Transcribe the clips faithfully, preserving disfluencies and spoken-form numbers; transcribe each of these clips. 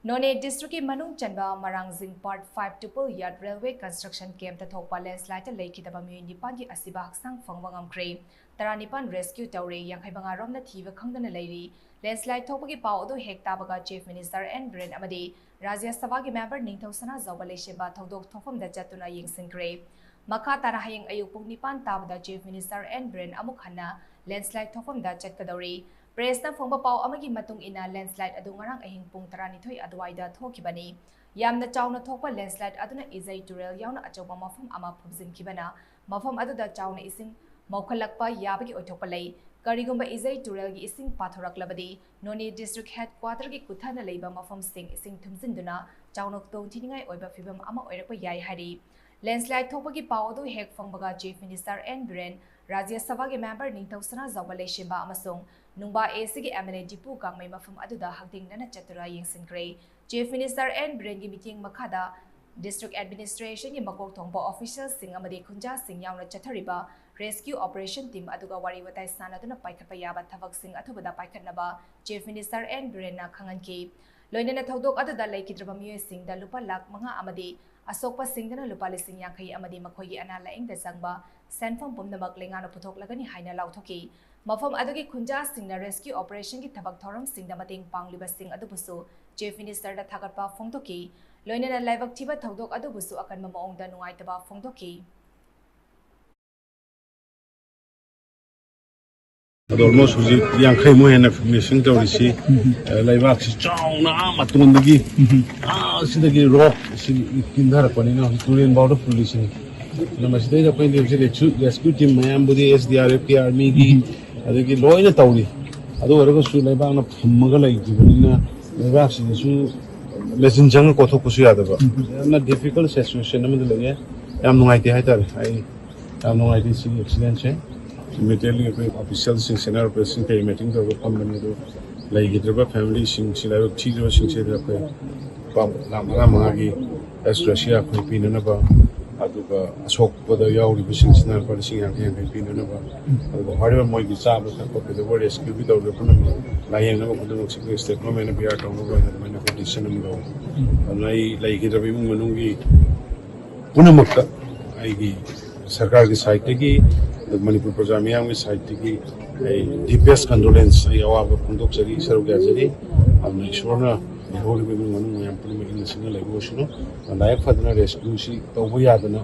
ꯅꯣꯅꯦ ꯗꯤꯁꯇ꯭ꯔꯤꯛꯀꯤ ꯃꯅꯨꯡ ꯆꯟꯕ ꯃꯔꯥꯡꯖꯤꯡ ꯄꯥꯔꯠ ꯐꯥꯏꯚ ꯇꯨꯄꯨꯜ ꯌꯥꯔꯗ ꯔꯦꯜꯋꯦ ꯀꯟꯁꯇ꯭ꯔꯛꯁꯟ ꯀꯦꯝꯞꯇ ꯊꯣꯛꯄ ꯂꯦꯟꯁꯂꯥꯏꯗꯇ ꯂꯩꯈꯤꯗꯕ ꯃꯤꯑꯣꯏ ꯅꯤꯄꯥꯟꯒꯤ ꯑꯁꯤꯕ ꯍꯛꯆꯥꯡ ꯐꯪꯕ ꯉꯝꯈ꯭ꯔꯦ꯫ ꯇꯔꯥꯅꯤꯄꯥꯟ ꯔꯦꯁꯀ꯭ꯌꯨ ꯇꯧꯔꯦ, ꯌꯥꯡꯈꯩ ꯃꯉꯥ ꯔꯣꯝꯅ ꯊꯤꯕ ꯈꯪꯗꯅ ꯂꯩꯔꯤ꯫ ꯂꯦꯟꯁꯂꯥꯏꯗ ꯊꯣꯛꯄꯒꯤ ꯄꯥꯎ ꯑꯗꯨ ꯍꯦꯛ ꯇꯥꯕꯒ ꯆꯤꯐ ꯃꯤꯅꯤꯁꯇꯔ ꯑꯦꯟ ꯕꯤꯔꯦꯟ ꯑꯃꯗꯤ ꯔꯥꯖ꯭ꯌ ꯁꯚꯥꯒꯤ ꯃꯦꯝꯕꯔ ꯅꯤꯡꯊꯧ ꯁꯅꯥꯖꯥꯎꯕ ꯂꯩꯁꯦꯝꯕ ꯊꯧꯗꯣꯛ ꯊꯣꯛꯐꯝꯗ ꯆꯠꯇꯨꯅ ꯌꯦꯡꯁꯤꯟꯈ꯭ꯔꯦ꯫ ꯃꯈꯥ ꯇꯥꯅ ꯍꯌꯦꯡ ꯑꯌꯨꯛ ꯄꯨꯡ ꯅꯤꯄꯥꯟ ꯇꯥꯕꯗ ꯆꯤꯐ ꯃꯤꯅꯤꯁꯇꯔ ꯑꯦꯟ ꯕꯤꯔꯦꯟ ꯑꯃꯨꯛ ꯍꯟꯅ ꯂꯦꯟꯁꯂꯥꯏꯗ ꯊꯣꯛꯐꯝꯗ ꯆꯠꯀꯗꯧꯔꯤ꯫ ꯄ꯭ꯔꯦꯁꯇ ꯐꯣꯡꯕ ꯄꯥꯎ ꯑꯃꯒꯤ ꯃꯇꯨꯡ ꯏꯟꯅ, ꯂꯦꯟꯁꯂꯥꯏꯗ ꯑꯗꯨ ꯉꯔꯥꯡ ꯑꯍꯤꯡ ꯄꯨꯡ ꯇꯔꯥꯅꯤꯊꯣꯏ ꯑꯗꯨꯋꯥꯏꯗ ꯊꯣꯛꯈꯤꯕꯅꯤ꯫ ꯌꯥꯝꯅ ꯆꯥꯎꯅ ꯊꯣꯛꯄ ꯂꯦꯟꯁꯂꯥꯏꯗ ꯑꯗꯨꯅ ꯏꯖꯩ ꯇꯨꯔꯦꯜ ꯌꯥꯎꯅ ꯑꯆꯧꯕ ꯃꯐꯝ ꯑꯃ ꯐꯨꯝꯖꯤꯟꯈꯤꯕꯅ ꯃꯐꯝ ꯑꯗꯨꯗ ꯆꯥꯎꯅ ꯏꯁꯤꯡ ꯃꯧꯈꯠꯂꯛꯄ ꯌꯥꯕꯒꯤ ꯑꯣꯏꯊꯣꯛꯄ ꯂꯩ꯫ ꯀꯔꯤꯒꯨꯝꯕ ꯏꯖꯩ ꯇꯨꯔꯦꯜꯒꯤ ꯏꯁꯤꯡ ꯄꯥꯊꯣꯔꯛꯂꯕꯗꯤ ꯅꯣꯅꯦ ꯗꯤꯁꯇ꯭ꯔꯤꯛ ꯍꯦꯗ ꯀ꯭ꯋꯥꯇꯔꯒꯤ ꯀꯨꯊꯅ ꯂꯩꯕ ꯃꯐꯝꯁꯤꯡ ꯏꯁꯤꯡ ꯊꯨꯝꯖꯤꯟꯗꯨꯅ ꯆꯥꯎꯅ ꯈꯨꯗꯣꯡꯊꯤꯅꯤꯡꯉꯥꯏ ꯑꯣꯏꯕ ꯐꯤꯕꯝ ꯑꯃ ꯑꯣꯏꯔꯛꯄ ꯌꯥꯏ ꯍꯥꯏꯔꯤ꯫ ꯂꯦꯟꯁꯂꯥꯏꯗ ꯊꯣꯛꯄꯒꯤ ꯄꯥꯎ ꯑꯗꯨ ꯍꯦꯛ ꯐꯪꯕꯒ ꯆꯤꯐ ꯃꯤꯅꯤꯁꯇꯔ ꯑꯦꯟ ꯕꯤꯔꯦꯟ, ꯔꯥꯖ꯭ꯌ ꯁꯚꯥꯒꯤ ꯃꯦꯝꯕꯔ ꯅꯤꯡꯊꯧ ꯁꯅꯥꯖꯥꯎꯕ ꯂꯩꯁꯦꯝꯕ ꯑꯃꯁꯨꯡ ꯅꯨꯡꯕꯥ ꯑꯦꯁꯤꯒꯤ ꯑꯦꯝ ꯑꯦꯜ ꯑꯦ ꯗꯤꯄꯨ ꯒꯥꯡꯃꯩ ꯃꯐꯝ ꯑꯗꯨꯗ ꯍꯛꯊꯦꯡꯅꯅ ꯆꯠꯇꯨꯅ ꯌꯦꯡꯁꯤꯟꯈ꯭ꯔꯦ꯫ ꯆꯤꯐ ꯃꯤꯅꯤꯁꯇꯔ ꯑꯦꯟ ꯕꯤꯔꯦꯟꯒꯤ ꯃꯤꯠꯌꯦꯡ ꯃꯈꯥꯗ ꯗꯤꯁꯇ꯭ꯔꯤꯛ ꯑꯦꯗꯃꯤꯅꯤꯁꯇ꯭ꯔꯦꯁꯟꯒꯤ ꯃꯀꯣꯛ ꯊꯣꯡꯕ ꯑꯣꯐꯤꯁꯤꯌꯦꯜꯁꯤꯡ ꯑꯃꯗꯤ ꯈꯨꯟꯖꯥꯁꯤꯡ ꯌꯥꯎꯅ ꯆꯠꯊꯔꯤꯕ ꯔꯦꯁꯀ꯭ꯌꯨ ꯑꯣꯄꯔꯦꯁꯟ ꯇꯤꯝ ꯑꯗꯨꯒ ꯋꯥꯔꯤ ꯋꯥꯇꯥꯏ ꯁꯥꯟꯅꯗꯨꯅ ꯄꯥꯏꯈꯠꯄ ꯌꯥꯕ ꯊꯕꯛꯁꯤꯡ ꯑꯊꯨꯕꯗ ꯄꯥꯏꯈꯠꯅꯕ ꯆꯤꯐ ꯃꯤꯅꯤꯁꯇꯔ ꯑꯦꯟ ꯕꯤꯔꯦꯟꯅ ꯈꯪꯍꯟꯈꯤ꯫ ꯂꯣꯏꯅꯅ ꯊꯧꯗꯣꯛ ꯑꯗꯨꯗ ꯂꯩꯈꯤꯗ꯭ꯔꯕ ꯃꯤꯑꯣꯏꯁꯤꯡꯗ ꯂꯨꯄꯥ ꯂꯥꯈ ꯃꯉꯥ ꯑꯃꯗꯤ ꯑꯁꯣꯛꯄꯁꯤꯡꯗꯅ ꯂꯨꯄꯥ ꯂꯤꯁꯤꯡ ꯌꯥꯡꯈꯩ ꯑꯃꯗꯤ ꯃꯈꯣꯏꯒꯤ ꯑꯅꯥ ꯂꯥꯌꯦꯡꯗ ꯆꯪꯕ ꯁꯦꯟꯐꯝ ꯄꯨꯝꯅꯃꯛ ꯂꯩꯉꯥꯛꯅ ꯄꯨꯊꯣꯛꯂꯒꯅꯤ ꯍꯥꯏꯅ ꯂꯥꯎꯊꯣꯛꯈꯤ꯫ ꯃꯐꯝ ꯑꯗꯨꯒꯤ ꯈꯨꯟꯖꯥꯁꯤꯡꯅ ꯔꯦꯁꯀ꯭ꯌꯨ ꯑꯣꯄꯔꯦꯁꯟꯒꯤ ꯊꯕꯛ ꯊꯧꯔꯝꯁꯤꯡꯗ ꯃꯇꯦꯡ ꯄꯥꯡꯂꯤꯕꯁꯤꯡ ꯑꯗꯨꯕꯨꯁꯨ ꯆꯤꯐ ꯃꯤꯅꯤꯁꯇꯔꯗ ꯊꯥꯒꯠꯄ ꯐꯣꯡꯗꯣꯛꯈꯤ꯫ ꯂꯣꯏꯅꯅ ꯂꯥꯏꯕꯛ ꯊꯤꯕ ꯊꯧꯗꯣꯛ ꯑꯗꯨꯕꯨꯁꯨ ꯑꯀꯟꯕ ꯃꯑꯣꯡꯗ ꯅꯨꯡꯉꯥꯏꯇꯕ ꯐꯣꯡꯗꯣꯛꯈꯤ꯫ ꯑꯗꯣ ꯑꯣꯜꯃꯣꯁ ꯍꯧꯖꯤꯛ ꯌꯥꯡꯈꯩꯃꯨꯛ ꯍꯦꯟꯅ ꯃꯤꯁꯤꯡ ꯇꯧꯔꯤꯁꯤ꯫ ꯑ, ꯂꯩꯕꯥꯛꯁꯤ ꯆꯥꯎꯅ ꯑꯥ ꯃꯇꯣꯟꯗꯒꯤ, ꯑꯥ, ꯁꯤꯗꯒꯤ ꯔꯣꯛ ꯁꯤ ꯀꯤꯟꯊꯔꯛꯄꯅꯤꯅ ꯍꯧꯖꯤꯛ ꯇꯨꯔꯦꯟ ꯐꯥꯎꯗ ꯐꯨꯜꯂꯤꯁꯤꯅꯤ꯫ ꯑꯗꯨꯅ ꯃꯁꯤꯗꯩꯗ ꯑꯩꯈꯣꯏꯅ ꯍꯧꯖꯤꯛ ꯔꯦꯁꯀ꯭ꯌꯨ, ꯔꯦꯁꯀ꯭ꯌꯨ ꯇꯤꯝ ꯃꯌꯥꯝꯕꯨꯗꯤ ꯑꯦꯁ ꯗꯤ ꯑꯥꯔ ꯑꯦꯐꯀꯤ, ꯑꯥꯔꯃꯤꯒꯤ, ꯑꯗꯒꯤ ꯂꯣꯏꯅ ꯇꯧꯔꯤ꯫ ꯑꯗꯨ ꯑꯣꯏꯔꯒꯁꯨ ꯂꯩꯕꯥꯛꯅ ꯐꯨꯝꯃꯒ ꯂꯩꯈꯤꯕꯅꯤꯅ ꯂꯩꯕꯥꯛꯁꯤꯗꯁꯨ ꯃꯦꯆꯤꯟ ꯆꯪꯉ ꯀꯣꯊꯣꯛꯄꯁꯨ ꯌꯥꯗꯕ, ꯌꯥꯝꯅ ꯗꯤꯐꯤꯀꯜꯠ ꯁꯤꯆꯨꯋꯦꯁꯟ ꯑꯃꯗ ꯂꯩꯌꯦ꯫ ꯌꯥꯝ ꯅꯨꯡꯉꯥꯏꯇꯦ ꯍꯥꯏꯇꯥꯔꯦ꯫ ꯑꯩ ꯌꯥꯝ ꯅꯨꯡꯉꯥꯏꯇꯦ ꯁꯤꯒꯤ ꯑꯦꯛꯁꯤꯗꯦꯟꯁꯦ꯫ ꯏꯃꯤꯗꯤꯌꯦꯠꯂꯤ ꯑꯩꯈꯣꯏ ꯑꯣꯐꯤꯁꯤꯌꯦꯜꯁꯤꯡ, ꯁꯦꯅꯤꯌꯔ ꯑꯣꯐꯤꯁꯤꯌꯦꯜꯁꯤꯡ ꯀꯩ ꯃꯤꯇꯤꯡ ꯇꯧꯔꯒ ꯐꯝꯕꯅꯤ꯫ ꯑꯗꯨ ꯂꯩꯈꯤꯗ꯭ꯔꯕ ꯐꯦꯃꯤꯂꯤꯁꯤꯡꯁꯤ, ꯂꯥꯏꯕꯛ ꯊꯤꯈ꯭ꯔꯕꯁꯤꯡꯁꯤꯗ ꯑꯩꯈꯣꯏ ꯂꯨꯄꯥ ꯂꯥꯈ ꯃꯉꯥ ꯃꯉꯥꯒꯤ ꯑꯦꯁ ꯒ꯭ꯔꯦꯁꯤꯌꯥ ꯑꯩꯈꯣꯏ ꯄꯤꯅꯅꯕ ꯑꯗꯨ ꯑꯁꯣꯛꯄꯗ ꯌꯥꯎꯔꯤꯕꯁꯤꯡꯁꯤꯅ ꯂꯨꯄꯥ ꯂꯤꯁꯤꯡ ꯌꯥꯡꯈꯩ ꯌꯥꯡꯈꯩ ꯄꯤꯅꯅꯕ, ꯑꯗꯨꯒ ꯍꯥꯏꯔꯤꯕ ꯃꯣꯏꯒꯤ ꯆꯥꯕ ꯊꯛꯄ ꯀꯩꯗꯧꯕ ꯔꯦꯁꯀ꯭ꯌꯨꯒꯤ ꯇꯧꯔꯤꯕ ꯄꯨꯝꯅꯃꯛ ꯂꯥꯌꯦꯡꯅꯕ ꯈꯨꯗꯤꯡꯃꯛ ꯁꯤꯒꯤ ꯁ꯭ꯇꯦꯠ ꯒꯣꯔꯃꯦꯟꯅ ꯕꯤꯌꯥꯔ ꯇꯧꯅꯕ ꯍꯥꯏꯅ ꯑꯗꯨꯃꯥꯏꯅ ꯑꯩꯈꯣꯏ ꯗꯤꯁꯤꯖꯟ ꯑꯃ ꯂꯧꯔꯦ꯫ ꯑꯗꯨꯅ ꯑꯩ ꯂꯩꯈꯤꯗ꯭ꯔꯕ ꯏꯃꯨꯡ ꯃꯅꯨꯡꯒꯤ ꯄꯨꯝꯅꯃꯛꯇ ꯑꯩꯒꯤ ꯁꯔꯀꯥꯔꯒꯤ ꯁꯥꯏꯠꯇꯒꯤ, ꯑꯗꯨꯒ ꯃꯅꯤꯄꯨꯔ ꯄ꯭ꯔꯖꯥ ꯃꯤꯌꯥꯝꯒꯤ ꯁꯥꯏꯠꯇꯒꯤ ꯑꯩ ꯗꯤꯄꯦꯁ ꯀꯟꯗꯣꯂꯦꯟꯁ, ꯑꯩ ꯑꯋꯥꯕ ꯐꯣꯡꯗꯣꯛꯆꯔꯤ, ꯁꯔꯨꯛ ꯌꯥꯖꯔꯤ꯫ ꯑꯗꯨꯅ ꯏꯁꯣꯔꯅ ꯂꯩꯍꯧꯔꯤꯕ ꯏꯃꯨꯡ ꯃꯅꯨꯡ ꯃꯌꯥꯝ ꯄꯨꯝꯅꯃꯛ ꯏꯪꯅ ꯆꯤꯛꯅ ꯂꯩꯕ ꯑꯣꯏꯁꯅꯨ꯫ ꯂꯥꯏꯕꯛ ꯐꯗꯅ ꯔꯦꯁꯀ꯭ꯌꯨꯁꯤ ꯇꯧꯕ ꯌꯥꯗꯅ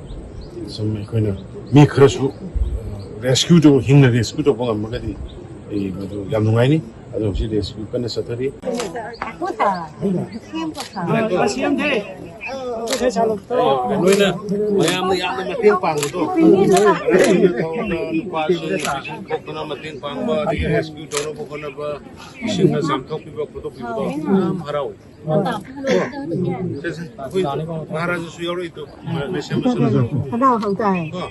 ꯁꯨꯝ ꯑꯩꯈꯣꯏꯅ ꯃꯤ ꯈꯔꯁꯨ ꯔꯦꯁꯀ꯭ꯌꯨ ꯇꯧ, ꯍꯤꯡꯅ ꯔꯦꯁꯀ꯭ꯌꯨ ꯇꯧꯕ ꯉꯝꯃꯒꯗꯤ ꯑꯩ ꯃꯗꯨ ꯌꯥꯝ ꯅꯨꯡꯉꯥꯏꯅꯤ꯫ ꯑꯗꯣ ꯍꯧꯖꯤꯛ ꯔꯦꯁꯀ꯭ꯌꯨ ꯀꯟꯅ ꯆꯠꯊꯔꯤ꯫ ꯅꯣꯏꯅ ꯃꯌꯥꯝꯅ ꯌꯥꯝꯅ ꯃꯇꯦꯡ ꯄꯥꯡꯕꯗꯣ, ꯅꯨꯄꯥꯁꯤꯡ ꯊꯣꯛꯇꯅ ꯃꯇꯦꯡ ꯄꯥꯡꯕ, ꯑꯗꯒꯤ ꯔꯦꯁꯀ꯭ꯌꯨ ꯇꯧꯅꯕ ꯍꯣꯠꯅꯕ, ꯏꯁꯤꯡꯅ ꯆꯥꯝꯊꯣꯛꯄꯤꯕ ꯈꯣꯠꯇꯣꯛꯄꯤꯕꯗꯣ ꯌꯥꯝ ꯍꯔꯥꯎꯏ꯫ ꯁꯦ, ꯁꯦ, ꯑꯩꯈꯣꯏ ꯃꯍꯥꯔꯥꯖꯁꯨ ꯌꯥꯎꯔꯛꯏꯗꯣ, ꯃꯦꯁꯤꯌꯥ ꯃꯁꯥꯅꯁꯨ꯫ ꯀꯅꯥ ꯍꯧ ꯇꯥꯏ? ꯀꯣ?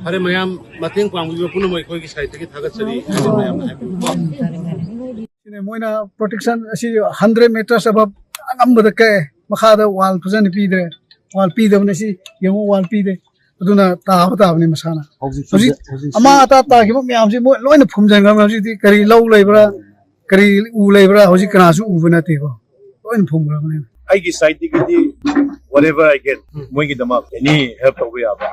ꯐꯔꯦ, ꯃꯌꯥꯝ ꯃꯇꯦꯡ ꯄꯥꯡꯕꯤꯕ ꯄꯨꯝꯅꯃꯛ ꯑꯩꯈꯣꯏꯒꯤ ꯁꯥꯏꯠꯇꯒꯤ ꯊꯥꯒꯠꯆꯔꯤ꯫ ꯃꯌꯥꯝꯅ ꯍꯥꯏꯕꯤꯌꯨꯀꯣ꯫ ꯁꯤꯅꯦ ꯃꯣꯏꯅ ꯄ꯭ꯔꯣꯇꯦꯛꯁꯟ ꯑꯁꯤ ꯍꯟꯗ꯭ꯔꯦꯠ ꯃꯤꯇꯔꯁ ꯑꯕꯞ ꯑꯉꯝꯕꯗ ꯀꯛꯑꯦ, ꯃꯈꯥꯗ ꯋꯥꯜ ꯐꯖꯅ ꯄꯤꯗ꯭ꯔꯦ꯫ ꯋꯥꯜ ꯄꯤꯗꯕꯅ ꯁꯤ ꯌꯦꯡꯉꯣ, ꯋꯥꯜ ꯄꯤꯗꯦ꯫ ꯑꯗꯨꯅ ꯇꯥꯕ ꯇꯥꯕꯅꯤ ꯃꯁꯥꯅ꯫ ꯍꯧꯖꯤꯛꯁꯨ ꯍꯧꯖꯤꯛ ꯍꯧꯖꯤꯛꯁꯨ ꯑꯃꯥ ꯑꯇꯥ ꯇꯥꯈꯤꯕ ꯃꯌꯥꯝꯁꯤ ꯃꯣꯏ ꯂꯣꯏꯅ ꯐꯨꯝꯖꯤꯟꯈ꯭ꯔꯕꯅꯤ꯫ ꯍꯧꯖꯤꯛꯇꯤ ꯀꯔꯤ ꯂꯧ ꯂꯩꯕ꯭ꯔꯥ, ꯀꯔꯤ ꯎ ꯂꯩꯕ꯭ꯔꯥ, ꯍꯧꯖꯤꯛ ꯀꯅꯥꯁꯨ ꯎꯕ ꯅꯠꯇꯦꯀꯣ, ꯂꯣꯏꯅ ꯐꯨꯝꯈ꯭ꯔꯕꯅꯦ꯫ ꯑꯩꯒꯤ ꯁꯥꯏꯠꯇꯒꯤꯗꯤ whatever I can, ꯃꯣꯏꯒꯤꯗꯃꯛ any help ꯇꯧꯕ ꯌꯥꯕ,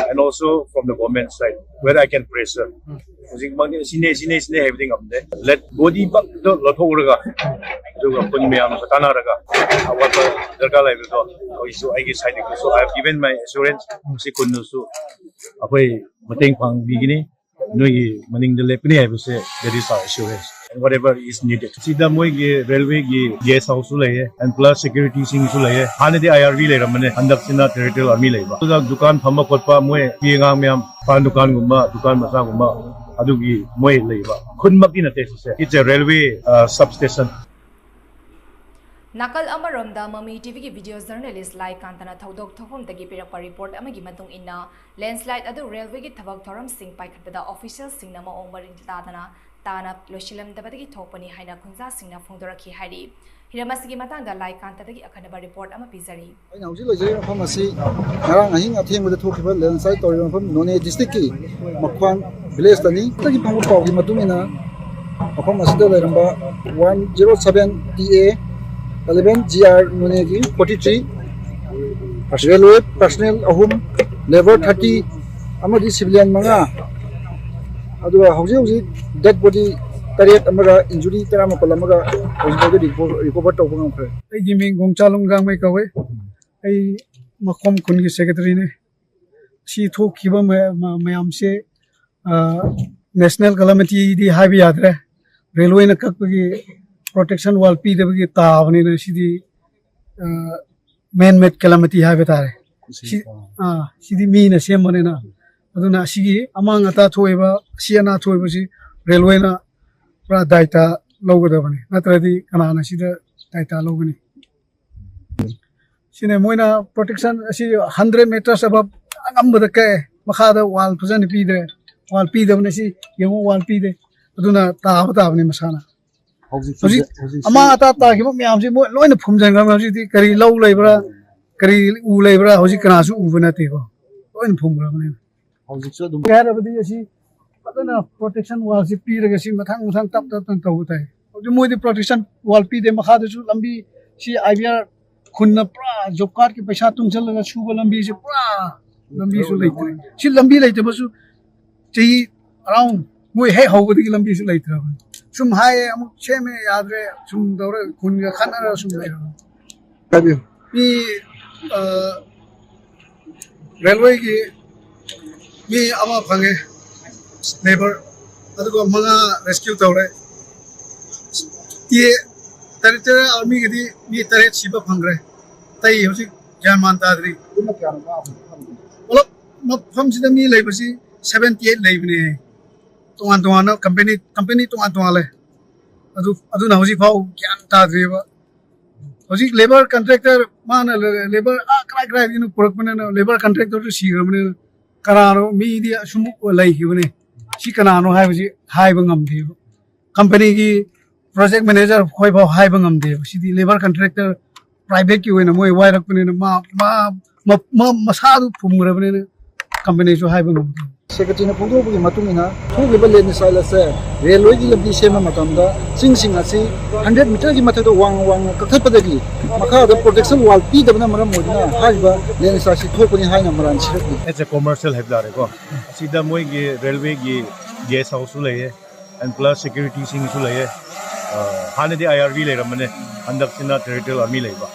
and also from the government side where I can pressure. ꯍꯧꯖꯤꯛꯃꯛꯇꯤ ꯁꯤꯅꯦ, ꯁꯤꯅꯦ, ꯁꯤꯅꯦ ꯍꯥꯏꯕꯗꯤ ꯉꯝꯗꯦ꯫ Let ꯕꯣꯗꯤꯃꯛꯇ ꯂꯧꯊꯣꯛꯎꯔꯒ, ꯑꯗꯨꯒ ꯈꯨꯟ ꯃꯌꯥꯝꯒ ꯇꯥꯟꯅꯔꯒ ꯑꯋꯥꯠꯄ ꯗꯔꯀꯥꯔ ꯂꯩꯕꯗꯣ ꯑꯩꯁꯨ ꯑꯩꯒꯤ ꯁꯥꯏꯠꯇꯒꯤꯁꯨ I have given my assurance. ꯁꯤ ꯈꯨꯟꯗꯁꯨ ꯑꯩꯈꯣꯏ ꯃꯇꯦꯡ ꯄꯥꯡꯕꯤꯒꯅꯤ, ꯅꯣꯏꯒꯤ ꯃꯅꯤꯡꯗ ꯂꯦꯞꯀꯅꯤ ꯍꯥꯏꯕꯁꯦ, that is our assurance. And whatever is needed. ꯁꯤꯗ ꯃꯣꯏꯒꯤ ꯔꯦꯜꯋꯦꯒꯤ ꯒꯦꯁ ꯍꯥꯎꯁꯁꯨ ꯂꯩꯌꯦ, and plus ꯁꯦꯀ꯭ꯌꯨꯔꯤꯇꯤꯁꯤꯡꯁꯨ ꯂꯩꯌꯦ꯫ ꯍꯥꯟꯅꯗꯤ ꯑꯥꯏ ꯑꯥꯔ ꯕꯤ ꯂꯩꯔꯝꯕꯅꯦ, ꯍꯟꯗꯛꯁꯤꯅ ꯇꯦꯔꯤꯇꯣꯔꯤꯌꯦꯜ ꯑꯥꯔꯃꯤ ꯂꯩꯕ꯫ ꯑꯗꯨꯗ ꯗꯨꯀꯥꯟ ꯐꯝꯕ ꯈꯣꯠꯄ, ꯃꯣꯏ ꯅꯨꯄꯤ ꯑꯉꯥꯡ ꯃꯌꯥꯝ ꯄꯥꯟ ꯗꯨꯀꯥꯟꯒꯨꯝꯕ, ꯗꯨꯀꯥꯟ ꯃꯆꯥꯒꯨꯝꯕ, ꯑꯗꯨꯒꯤ ꯃꯣꯏ ꯂꯩꯕ꯫ ꯈꯨꯟꯃꯛꯇꯤ ꯅꯠꯇꯦ ꯁꯤꯁꯦ, it's a railway, uh, substation. ꯅꯥꯀꯜ ꯑꯃꯔꯣꯝꯗ, ꯃꯃꯤ ꯇꯤꯚꯤꯒꯤ ꯚꯤꯗꯤꯑꯣ ꯖꯔꯅꯦꯂꯤꯁ ꯂꯥꯏ ꯀꯥꯟꯇꯅ ꯊꯧꯗꯣꯛ ꯊꯣꯛꯐꯝꯗꯒꯤ ꯄꯤꯔꯛꯄ ꯔꯤꯄꯣꯔꯠ ꯑꯃꯒꯤ ꯃꯇꯨꯡ ꯏꯟꯅ, ꯂꯦꯟꯁꯂꯥꯏꯠ ꯑꯗꯨ ꯔꯦꯜꯋꯦꯒꯤ ꯊꯕꯛ ꯊꯧꯔꯝꯁꯤꯡ ꯄꯥꯏꯈꯠꯄꯗ ꯑꯣꯐꯤꯁꯤꯌꯦꯜꯁꯤꯡꯅ ꯃꯑꯣꯡ ꯃꯔꯤꯟ ꯇꯥꯗꯅ ꯇꯥꯅ ꯂꯣꯏꯁꯤꯜꯂꯝꯗꯕꯗꯒꯤ ꯊꯣꯛꯄꯅꯤ ꯍꯥꯏꯅ ꯈꯨꯟꯖꯥꯁꯤꯡꯅ ꯐꯣꯡꯗꯣꯔꯛꯈꯤ ꯍꯥꯏꯔꯤ꯫ ꯍꯤꯔꯝ ꯑꯁꯤꯒꯤ ꯃꯇꯥꯡꯗ ꯂꯥꯏꯀꯥꯟꯇꯗꯒꯤ ꯑꯀꯟꯅꯕ ꯔꯤꯄꯣꯔꯠ ꯑꯃ ꯄꯤꯖꯔꯤ꯫ ꯑꯩꯅ ꯍꯧꯖꯤꯛ ꯂꯩꯖꯔꯤꯕ ꯃꯐꯝ ꯑꯁꯤ ꯉꯔꯥꯡ ꯑꯍꯤꯡ ꯑꯊꯦꯡꯕꯗ ꯊꯣꯛꯈꯤꯕ ꯂꯦꯟꯁꯂꯥꯏꯠ ꯇꯧꯔꯤꯕ ꯃꯐꯝ ꯅꯣꯅꯦ ꯗꯤꯁꯇ꯭ꯔꯤꯛꯀꯤ ꯃꯈ꯭ꯋꯥꯟ ꯚꯤꯂꯦꯖꯇꯅꯤ꯫ ꯗꯒꯤ ꯐꯪꯕ ꯄꯥꯎꯒꯤ ꯃꯇꯨꯡ ꯏꯟꯅ ꯃꯐꯝ ꯑꯁꯤꯗ ꯂꯩꯔꯝꯕ one zero seven T A eleven G R ꯅꯣꯅꯦꯒꯤ ꯐꯣꯔꯇꯤ ꯊ꯭ꯔꯤ ꯔꯦꯜꯋꯦ ꯄꯔꯁꯅꯦꯜ ꯑꯍꯨꯝ, ꯂꯦꯕꯔ ꯊꯥꯔꯇꯤ ꯑꯃꯗꯤ ꯁꯤꯚꯤꯂꯤꯌꯟ ꯃꯉꯥ, ꯑꯗꯨꯒ ꯍꯧꯖꯤꯛ ꯍꯧꯖꯤꯛ ꯗꯦꯗ ꯕꯣꯗꯤ ꯇꯔꯦꯠ ꯑꯃꯒ ꯏꯟꯖꯨꯔꯤ ꯇꯔꯥꯃꯥꯄꯜ ꯑꯃꯒ ꯍꯧꯖꯤꯛ ꯐꯥꯎꯗ ꯔꯤꯀꯣ-, ꯔꯤꯀꯣꯚꯔ ꯇꯧꯕ ꯉꯝꯈ꯭ꯔꯦ꯫ ꯑꯩꯒꯤ ꯃꯤꯡ ꯒꯣꯡꯆꯥꯂꯨꯡ ꯒꯥꯡꯃꯩ ꯀꯧꯋꯦ꯫ ꯑꯩ ꯃꯈꯣꯝ ꯈꯨꯟꯒꯤ ꯁꯦꯀ꯭ꯔꯦꯇꯔꯤꯅꯦ꯫ ꯁꯤ ꯊꯣꯛꯈꯤꯕ ꯃꯌꯥꯝ-, ꯃꯌꯥꯝꯁꯦ, ꯑ, ꯅꯦꯁꯅꯦꯜ ꯀꯦꯂꯥꯃꯤꯇꯤꯗꯤ ꯍꯥꯏꯕ ꯌꯥꯗ꯭ꯔꯦ꯫ ꯔꯦꯜꯋꯦꯅ ꯀꯛꯄꯒꯤ ꯄ꯭ꯔꯣꯇꯦꯛꯁꯟ ꯋꯥꯜ ꯄꯤꯗꯕꯒꯤ ꯇꯥꯕꯅꯤꯅ ꯁꯤꯗꯤ, ꯑ, ꯃꯦꯟ ꯃꯦꯗ ꯀꯦꯂꯥꯃꯤꯇꯤ ꯍꯥꯏꯕ ꯇꯥꯔꯦ꯫ ꯁꯤ, ꯑꯥ, ꯁꯤꯗꯤ ꯃꯤꯅ ꯁꯦꯝꯕꯅꯤꯅ꯫ ꯑꯗꯨꯅ ꯑꯁꯤꯒꯤ ꯑꯃꯥꯡ ꯑꯇꯥ ꯊꯣꯛꯏꯕ, ꯑꯁꯤ ꯑꯅꯥ ꯊꯣꯛꯏꯕꯁꯤ ꯔꯦꯜꯋꯦꯅ ꯄꯨꯔꯥ ꯗꯥꯏꯇ ꯂꯧꯒꯗꯕꯅꯤ, ꯅꯠꯇ꯭ꯔꯗꯤ ꯀꯅꯥꯅ ꯁꯤꯗ ꯗꯥꯏꯇ ꯂꯧꯒꯅꯤ? ꯁꯤꯅꯦ ꯃꯣꯏꯅ ꯄ꯭ꯔꯣꯇꯦꯛꯁꯟ ꯑꯁꯤ ꯍꯟꯗ꯭ꯔꯦꯠ ꯃꯤꯇꯔꯁ ꯑꯕꯞ ꯑꯉꯝꯕꯗ ꯀꯛꯑꯦ, ꯃꯈꯥꯗ ꯋꯥꯜ ꯐꯖꯅ ꯄꯤꯗ꯭ꯔꯦ꯫ ꯋꯥꯜ ꯄꯤꯗꯕꯅ ꯁꯤ ꯌꯦꯡꯉꯨ, ꯋꯥꯜ ꯄꯤꯗꯦ꯫ ꯑꯗꯨꯅ ꯇꯥꯕ ꯇꯥꯕꯅꯤ ꯃꯁꯥꯅ꯫ ꯍꯧꯖꯤꯛ ꯑꯃꯥꯡ ꯑꯇꯥ ꯇꯥꯈꯤꯕ ꯃꯌꯥꯝꯁꯤ ꯃꯣꯏ ꯂꯣꯏꯅ ꯐꯨꯝꯖꯤꯟꯈ꯭ꯔꯕꯅꯤ꯫ ꯍꯧꯖꯤꯛꯇꯤ ꯀꯔꯤ ꯂꯧ ꯂꯩꯕ꯭ꯔꯥ, ꯀꯔꯤ ꯎ ꯂꯩꯕ꯭ꯔꯥ, ꯍꯧꯖꯤꯛ ꯀꯅꯥꯁꯨ ꯎꯕ ꯅꯠꯇꯦꯀꯣ, ꯂꯣꯏꯅ ꯐꯨꯝꯈ꯭ꯔꯕꯅꯤꯅ꯫ ꯍꯧꯖꯤꯛꯁꯨ ꯑꯗꯨꯝ ꯍꯥꯏꯔꯕꯗꯤ ꯑꯁꯤ ꯐꯖꯅ ꯄ꯭ꯔꯣꯇꯦꯛꯁꯟ ꯋꯥꯜꯁꯤ ꯄꯤꯔꯒ ꯁꯤ ꯃꯊꯪ ꯃꯊꯪ ꯇꯞ ꯇꯞ ꯇꯞꯅ ꯇꯧꯕ ꯇꯥꯏ꯫ ꯍꯧꯖꯤꯛ ꯃꯣꯏꯗꯤ ꯄ꯭ꯔꯣꯇꯦꯛꯁꯟ ꯋꯥꯜ ꯄꯤꯗꯦ, ꯃꯈꯥꯗꯁꯨ ꯂꯝꯕꯤ ꯁꯤ ꯑꯥꯏ ꯕꯤ ꯑꯥꯔ ꯈꯨꯟꯅ ꯄꯨꯔꯥ ꯖꯣꯕ ꯀꯥꯔꯗꯀꯤ ꯄꯩꯁꯥ ꯇꯨꯡꯁꯤꯜꯂꯒ ꯁꯨꯕ ꯂꯝꯕꯤꯁꯤ ꯄꯨꯔꯥ ꯂꯝꯕꯤꯁꯨ ꯂꯩꯇ꯭ꯔꯦ꯫ ꯁꯤ ꯂꯝꯕꯤ ꯂꯩꯇꯕꯁꯨ ꯆꯍꯤ ꯑꯔꯥꯎꯟ ꯃꯣꯏ ꯍꯦꯛ ꯍꯧꯕꯗꯒꯤ ꯂꯝꯕꯤꯁꯨ ꯂꯩꯇ꯭ꯔꯕꯅꯤ꯫ ꯁꯨꯝ ꯍꯥꯏꯌꯦ, ꯑꯃꯨꯛ ꯁꯦꯝꯃꯦ, ꯌꯥꯗ꯭ꯔꯦ, ꯁꯨꯝ ꯇꯧꯔꯒ ꯈꯨꯟꯒ ꯈꯠꯅꯔꯒ ꯁꯨꯝ ꯂꯩꯔꯕꯅꯤ꯫ ꯍꯥꯏꯕꯤꯌꯨ꯫ ꯃꯤ, ꯑ, ꯔꯦꯜꯋꯦꯒꯤ ꯃꯤ ꯑꯃ ꯐꯪꯉꯦ, ꯂꯦꯕꯔ, ꯑꯗꯨꯒ ꯃꯉꯥ ꯔꯦꯁꯀ꯭ꯌꯨ ꯇꯧꯔꯦ꯫ ꯇꯤ ꯑꯦ ꯇꯦꯔꯤꯇꯣꯔꯤꯌꯦꯜ ꯑꯥꯔꯃꯤꯒꯤꯗꯤ ꯃꯤ ꯇꯔꯦꯠ ꯁꯤꯕ ꯐꯪꯈ꯭ꯔꯦ꯫ ꯑꯇꯩ ꯍꯧꯖꯤꯛ ꯒ꯭ꯌꯥꯟ ꯃꯥꯟ ꯇꯥꯗ꯭ꯔꯤ꯫ ꯄꯨꯟꯅ ꯀꯌꯥꯅꯣ ꯀꯥꯕ? ꯄꯨꯂꯞ ꯃꯐꯝꯁꯤꯗ ꯃꯤ ꯂꯩꯕꯁꯤ ꯁꯕꯦꯟꯇꯤ ꯑꯩꯠ ꯂꯩꯕꯅꯦ꯫ ꯇꯣꯉꯥꯟ ꯇꯣꯉꯥꯟꯅ ꯀꯝꯄꯦꯅꯤ, ꯀꯝꯄꯦꯅꯤ ꯇꯣꯉꯥꯟ ꯇꯣꯉꯥꯟ ꯂꯩ꯫ ꯑꯗꯨ, ꯑꯗꯨꯅ ꯍꯧꯖꯤꯛ ꯐꯥꯎ ꯒ꯭ꯌꯥꯟ ꯇꯥꯗ꯭ꯔꯤꯕ꯫ ꯍꯧꯖꯤꯛ ꯂꯦꯕꯔ ꯀꯟꯇ꯭ꯔꯦꯛꯇꯔ ꯃꯥꯅ ꯂꯦ-, ꯂꯦꯕꯔ ꯑꯥ ꯀꯔꯥꯏ ꯀꯔꯥꯏꯗꯒꯤꯅꯣ ꯄꯨꯔꯛꯄꯅꯤꯅ ꯂꯦꯕꯔ ꯀꯟꯇ꯭ꯔꯦꯛꯇꯔꯗꯨ ꯁꯤꯈ꯭ꯔꯕꯅꯤꯅ ꯀꯅꯥꯅꯣ ꯃꯤꯗꯤ ꯑꯁꯨꯝ ꯂꯩꯈꯤꯕꯅꯤ꯫ ꯁꯤ ꯀꯅꯥꯅꯣ ꯍꯥꯏꯕꯁꯤ ꯍꯥꯏꯕ ꯉꯝꯗꯦꯕ꯫ ꯀꯝꯄꯅꯤꯒꯤ ꯄ꯭ꯔꯣꯖꯦꯛ ꯃꯦꯅꯦꯖꯔ ꯑꯩꯈꯣꯏꯐꯥꯎ ꯍꯥꯏꯕ ꯉꯝꯗꯦꯕ꯫ ꯁꯤꯗꯤ ꯂꯦꯕꯔ ꯀꯟꯇ꯭ꯔꯦꯛꯇꯔ ꯄ꯭ꯔꯥꯏꯚꯦꯠꯀꯤ ꯑꯣꯏꯅ ꯃꯣꯏ ꯋꯥꯏꯔꯛꯄꯅꯤꯅ ꯃꯥ ꯃꯥ ꯃ- ꯃ- ꯃꯁꯥꯗꯨ ꯐꯨꯝꯈ꯭ꯔꯕꯅꯤꯅ ꯀꯝꯄꯅꯤꯁꯨ ꯍꯥꯏꯕ ꯉꯝꯗꯦ꯫ ꯁꯦꯀ꯭ꯔꯦꯇꯔꯤꯅ ꯐꯣꯡꯗꯣꯛꯄꯒꯤ ꯃꯇꯨꯡ ꯏꯟꯅ ꯊꯣꯛꯂꯤꯕ ꯂꯦꯟꯁꯂꯥꯏꯗ ꯑꯁꯦ ꯔꯦꯜꯋꯦꯒꯤ ꯂꯝꯕꯤ ꯁꯦꯝꯕ ꯃꯇꯝꯗ ꯆꯤꯡꯁꯤꯡ ꯑꯁꯤ ꯍꯟꯗ꯭ꯔꯦꯠ ꯃꯤꯇꯔꯒꯤ ꯃꯊꯛꯇ ꯋꯥꯡꯅ ꯋꯥꯡꯅ ꯀꯛꯊꯠꯄꯗꯒꯤ ꯃꯈꯥꯗ ꯄ꯭ꯔꯣꯇꯦꯛꯁꯟ ꯋꯥꯜ ꯄꯤꯗꯕꯅ ꯃꯔꯝ ꯑꯣꯏꯗꯨꯅ ꯍꯥꯏꯔꯤꯕ ꯂꯦꯟꯁꯂꯥꯏꯗ ꯑꯁꯤ ꯊꯣꯛꯄꯅꯤ ꯍꯥꯏꯅ ꯃꯔꯥꯜ ꯁꯤꯔꯛꯂꯤ꯫ It's a commercial ꯍꯥꯏꯕ ꯇꯥꯔꯦꯀꯣ꯫ ꯑꯁꯤꯗ ꯃꯣꯏꯒꯤ ꯔꯦꯜꯋꯦꯒꯤ ꯒꯦꯁ ꯍꯥꯎꯁꯁꯨ ꯂꯩꯌꯦ, ꯑꯦꯟ ꯄ꯭ꯂꯁ ꯁꯦꯀ꯭ꯌꯨꯔꯤꯇꯤꯁꯤꯡꯁꯨ ꯂꯩꯌꯦ꯫ ꯑ, ꯍꯥꯟꯅꯗꯤ ꯑꯥꯏ ꯑꯥꯔ ꯕꯤ ꯂꯩꯔꯝꯕꯅꯦ, ꯍꯟꯗꯛꯁꯤꯅ ꯇꯦꯔꯤꯇꯣꯔꯤꯌꯦꯜ ꯑꯥꯔꯃꯤ ꯂꯩꯕ꯫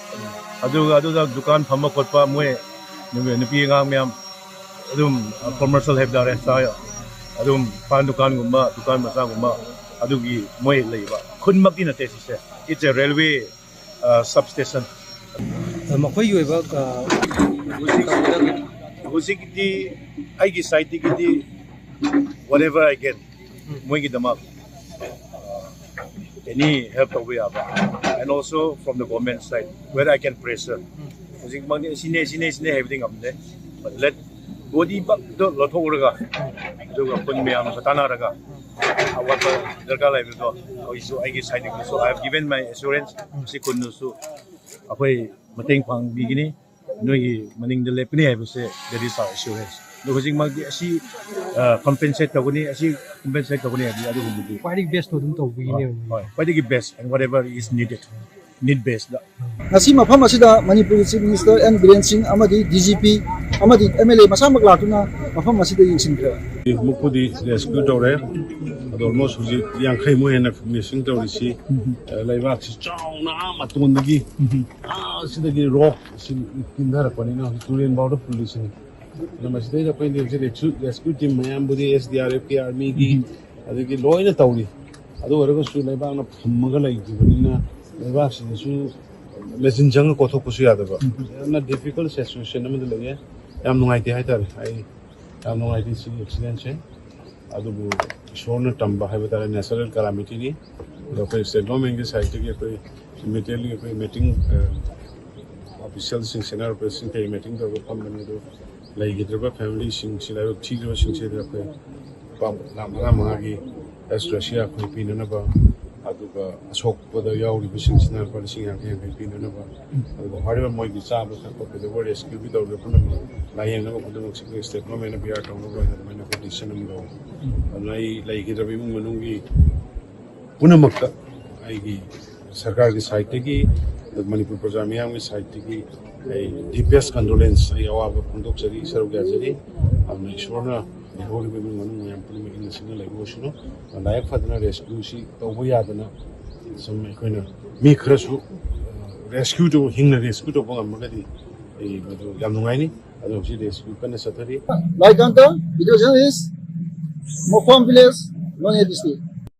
ꯑꯗꯨꯒ ꯑꯗꯨꯗ ꯗꯨꯀꯥꯟ ꯐꯝꯕ ꯈꯣꯠꯄ ꯃꯣꯏ ꯅꯨꯄꯤ ꯅꯨꯄꯤ ꯑꯉꯥꯡ ꯃꯌꯥꯝ ꯑꯗꯨꯝ ꯀꯣꯃꯔꯁꯤꯌꯦꯜ ꯍꯥꯏꯕ ꯇꯥꯔꯦ, ꯆꯥ ꯑꯗꯨꯝ ꯄꯥꯟ ꯗꯨꯀꯥꯟꯒꯨꯝꯕ, ꯗꯨꯀꯥꯟ ꯃꯆꯥꯒꯨꯝꯕ ꯑꯗꯨꯒꯤ ꯃꯣꯏ ꯂꯩꯕ꯫ ꯈꯨꯟꯃꯛꯇꯤ ꯅꯠꯇꯦ ꯁꯤꯁꯦ, it's a railway substation꯫ ꯃꯈꯣꯏꯒꯤ ꯑꯣꯏꯕ ꯍꯧꯖꯤꯛ ꯍꯧꯖꯤꯛꯇꯤ ꯑꯩꯒꯤ ꯁꯥꯏꯠꯇꯒꯤꯗꯤ whatever I can ꯃꯣꯏꯒꯤꯗꯃꯛ ꯑꯦꯅꯤ ꯍꯦꯜꯞ ꯇꯧꯕ ꯌꯥꯕ, and also from the government side where I can pressure꯫ ꯍꯧꯖꯤꯛꯃꯛꯇꯤ ꯁꯤꯅꯦ ꯁꯤꯅꯦ ꯁꯤꯅꯦ ꯍꯥꯏꯕꯗꯤ ꯉꯝꯗꯦ꯫ But let ꯕꯣꯗꯤ ꯕꯛꯇꯣ ꯂꯧꯊꯣꯛꯎꯔꯒ ꯑꯗꯨꯒ ꯈꯨꯟ ꯃꯌꯥꯝꯒ ꯇꯥꯟꯅꯔꯒ ꯑꯋꯥꯠꯄ ꯗꯔꯀꯥꯔ ꯂꯩꯕꯗꯣ ꯑꯩꯁꯨ ꯑꯩꯒꯤ ꯁꯥꯏꯠꯇꯒꯤꯁꯨ I have given my assurance꯫ ꯁꯤ ꯈꯨꯟꯗꯨꯁꯨ ꯑꯩꯈꯣꯏ ꯃꯇꯦꯡ ꯄꯥꯡꯕꯤꯒꯅꯤ, ꯅꯣꯏꯒꯤ ꯃꯅꯤꯡꯗ ꯂꯦꯞꯀꯅꯤ ꯍꯥꯏꯕꯁꯦ that is our assurance꯫ ꯑꯗꯣ ꯍꯧꯖꯤꯛꯃꯛꯇꯤ ꯑꯁꯤ ꯀꯝꯄꯦꯟꯁꯦꯠ ꯇꯧꯒꯅꯤ, ꯑꯁꯤ ꯀꯝꯄꯦꯟꯁꯦꯠ ꯇꯧꯒꯅꯤ ꯍꯥꯏꯕꯗꯤ ꯑꯗꯨꯒꯨꯝꯕꯗꯤ ꯈ꯭ꯋꯥꯏꯗꯒꯤ ꯕꯦꯁꯇꯣ ꯑꯗꯨꯝ ꯇꯧꯕꯤꯒꯅꯦꯕ꯫ ꯍꯣꯏ, ꯈ꯭ꯋꯥꯏꯗꯒꯤ ꯕꯦꯁ and whatever is needed, need based꯫ ꯉꯁꯤ ꯃꯐꯝ ꯑꯁꯤꯗ ꯃꯅꯤꯄꯨꯔꯒꯤ ꯆꯤꯐ ꯃꯤꯅꯤꯁꯇꯔ ꯑꯦꯟ ꯕꯤꯔꯦꯟ ꯁꯤꯡ ꯑꯃꯗꯤ ꯗꯤ ꯖꯤ ꯄꯤ ꯑꯃꯗꯤ ꯑꯦꯝ ꯑꯦꯜ ꯑꯦ ꯃꯁꯥꯃꯛ ꯂꯥꯛꯇꯨꯅ ꯃꯐꯝ ꯑꯁꯤꯗ ꯌꯦꯡꯁꯤꯟꯈ꯭ꯔꯦ꯫ ꯃꯨꯛꯄꯨꯗꯤ ꯔꯦꯁꯀ꯭ꯌꯨ ꯇꯧꯔꯦ꯫ ꯑꯗꯣ ꯑꯣꯜꯃꯣꯁ ꯍꯧꯖꯤꯛ ꯌꯥꯡꯈꯩꯃꯨꯛ ꯍꯦꯟꯅ ꯃꯤꯁꯤꯡ ꯇꯧꯔꯤꯁꯤ ꯂꯩꯕꯥꯛꯁꯤ ꯆꯥꯎꯅ ꯑꯥ ꯃꯇꯣꯟꯗꯒꯤ ꯑꯥ ꯁꯤꯗꯒꯤ ꯔꯣꯛ ꯁꯤ ꯀꯤꯟꯊꯔꯛꯄꯅꯤꯅ ꯍꯧꯖꯤꯛ ꯇꯨꯔꯦꯟ ꯐꯥꯎꯗ ꯐꯨꯜꯂꯤꯁꯤꯅꯤ꯫ ꯑꯗꯣ ꯃꯁꯤꯗꯩꯗ ꯑꯩꯈꯣꯏꯅ ꯍꯧꯖꯤꯛ ꯔꯦꯁꯀ꯭ꯌꯨ ꯇꯤꯝ ꯃꯌꯥꯝꯕꯨꯗꯤ ꯑꯦꯁ ꯗꯤ ꯑꯥꯔ ꯑꯦꯐꯀꯤ ꯑꯥꯔꯃꯤꯒꯤ ꯑꯗꯒꯤ ꯂꯣꯏꯅ ꯇꯧꯔꯤ꯫ ꯑꯗꯨ ꯑꯣꯏꯔꯒꯁꯨ ꯂꯩꯕꯥꯛꯅ ꯐꯨꯝꯃꯒ ꯂꯩꯈꯤꯕꯅꯤꯅ ꯂꯩꯕꯥꯛꯁꯤꯗꯁꯨ ꯃꯦꯆꯤꯟ ꯆꯪꯉ ꯀꯣꯊꯣꯛꯄꯁꯨ ꯌꯥꯗꯕ ꯌꯥꯝꯅ ꯗꯤꯐꯤꯀꯜꯠ ꯁꯤꯆꯨꯋꯦꯁꯟ ꯑꯃꯗ ꯂꯩꯌꯦ꯫ ꯌꯥꯝ ꯅꯨꯡꯉꯥꯏꯇꯦ ꯍꯥꯏꯇꯥꯔꯦ꯫ ꯑꯩ ꯌꯥꯝ ꯅꯨꯡꯉꯥꯏꯇꯦ ꯁꯤꯒꯤ ꯑꯦꯛꯁꯤꯗꯦꯟꯁꯦ꯫ ꯑꯗꯨꯕꯨ ꯏꯁꯣꯔꯅ ꯇꯝꯕ ꯍꯥꯏꯕ ꯇꯥꯔꯦ, ꯅꯦꯆꯔꯦꯜ ꯀꯦꯂꯥꯃꯤꯇꯤꯅꯤ꯫ ꯑꯗꯣ ꯑꯩꯈꯣꯏ ꯁ꯭ꯇꯦꯠ ꯒꯣꯔꯃꯦꯟꯒꯤ ꯁꯥꯏꯠꯇꯒꯤ ꯑꯩꯈꯣꯏ ꯏꯃꯤꯗꯤꯌꯦꯠꯂꯤ ꯑꯩꯈꯣꯏ ꯃꯤꯇꯤꯡ ꯑꯣꯐꯤꯁꯤꯌꯦꯜꯁꯤꯡ ꯁꯦꯅꯤꯌꯔ ꯑꯣꯐꯤꯁꯤꯌꯦꯜꯁꯤꯡ ꯀꯩ ꯃꯤꯇꯤꯡ ꯇꯧꯔꯒ ꯐꯝꯕꯅꯤ꯫ ꯑꯗꯣ ꯂꯩꯈꯤꯗ꯭ꯔꯕ ꯐꯦꯃꯤꯂꯤꯁꯤꯡꯁꯤ ꯂꯥꯏꯕꯛ ꯊꯤꯈ꯭ꯔꯕꯁꯤꯡꯁꯤꯗ ꯑꯩꯈꯣꯏ ꯂꯨꯄꯥ ꯂꯥꯈ ꯃꯉꯥ ꯃꯉꯥꯒꯤ ꯑꯦꯁꯇ꯭ꯔꯦꯁꯤꯌꯥ ꯑꯩꯈꯣꯏ ꯄꯤꯅꯅꯕ, ꯑꯗꯨꯒ ꯑꯁꯣꯛꯄꯗ ꯌꯥꯎꯔꯤꯕꯁꯤꯡꯁꯤꯅ ꯂꯨꯄꯥ ꯂꯤꯁꯤꯡ ꯌꯥꯡꯈꯩ ꯌꯥꯡꯈꯩ ꯄꯤꯅꯅꯕ, ꯑꯗꯨꯒ ꯍꯥꯏꯔꯤꯕ ꯃꯣꯏꯒꯤ ꯆꯥꯕ ꯊꯛꯄ ꯀꯩꯗꯧꯕ ꯔꯦꯁꯀ꯭ꯌꯨꯒꯤ ꯇꯧꯔꯤꯕ ꯄꯨꯝꯅꯃꯛ ꯂꯥꯌꯦꯡꯅꯕ ꯈꯨꯗꯤꯡꯃꯛꯁꯤ ꯑꯩꯈꯣꯏ ꯁ꯭ꯇꯦꯠ ꯒꯣꯔꯃꯦꯟꯅ ꯕꯤꯌꯥꯔ ꯇꯧꯅꯕ ꯑꯣꯏꯅ ꯑꯗꯨꯃꯥꯏꯅ ꯑꯩꯈꯣꯏ ꯗꯤꯁꯤꯖꯟ ꯑꯃ ꯂꯧꯔꯦ꯫ ꯑꯗꯨꯅ ꯑꯩ ꯂꯩꯈꯤꯗ꯭ꯔꯕ ꯏꯃꯨꯡ ꯃꯅꯨꯡꯒꯤ ꯄꯨꯝꯅꯃꯛꯇ ꯑꯩꯒꯤ ꯁꯔꯀꯥꯔꯒꯤ ꯁꯥꯏꯠꯇꯒꯤ, ꯃꯅꯤꯄꯨꯔ ꯄ꯭ꯔꯖꯥ ꯃꯤꯌꯥꯝꯒꯤ ꯁꯥꯏꯠꯇꯒꯤ ꯑꯩ ꯗꯤꯄꯦꯁ ꯀꯟꯗꯣꯂꯦꯟꯁ, ꯑꯩ ꯑꯋꯥꯕ ꯐꯣꯡꯗꯣꯛꯆꯔꯤ, ꯁꯔꯨꯛ ꯌꯥꯖꯔꯤ꯫ ꯑꯗꯨꯅ ꯏꯁꯣꯔꯅ ꯂꯩꯍꯧꯔꯤꯕ ꯏꯃꯨꯡ ꯃꯅꯨꯡ ꯃꯌꯥꯝ ꯄꯨꯝꯅꯃꯛ ꯏꯪꯅ ꯆꯤꯛꯅ ꯂꯩꯕ ꯑꯣꯏꯁꯅꯨ꯫ ꯂꯥꯏꯕꯛ ꯐꯗꯅ ꯔꯦꯁꯀ꯭ꯌꯨꯁꯤ ꯇꯧꯕ ꯌꯥꯗꯅ ꯁꯨꯝ ꯑꯩꯈꯣꯏꯅ ꯃꯤ ꯈꯔꯁꯨ ꯔꯦꯁꯀ꯭ꯌꯨ ꯇꯧꯕ, ꯍꯤꯡꯅ ꯔꯦꯁꯀ꯭ꯌꯨ ꯇꯧꯕ ꯉꯝꯃꯒꯗꯤ ꯑꯩ ꯃꯗꯨ ꯌꯥꯝ ꯅꯨꯡꯉꯥꯏꯅꯤ꯫ ꯑꯗꯣ ꯍꯧꯖꯤꯛ ꯔꯦꯁꯀ꯭ꯌꯨ ꯀꯟꯅ ꯆꯠꯊꯔꯤ꯫ Laikanta, video journalist, Mokpam village, Noney district.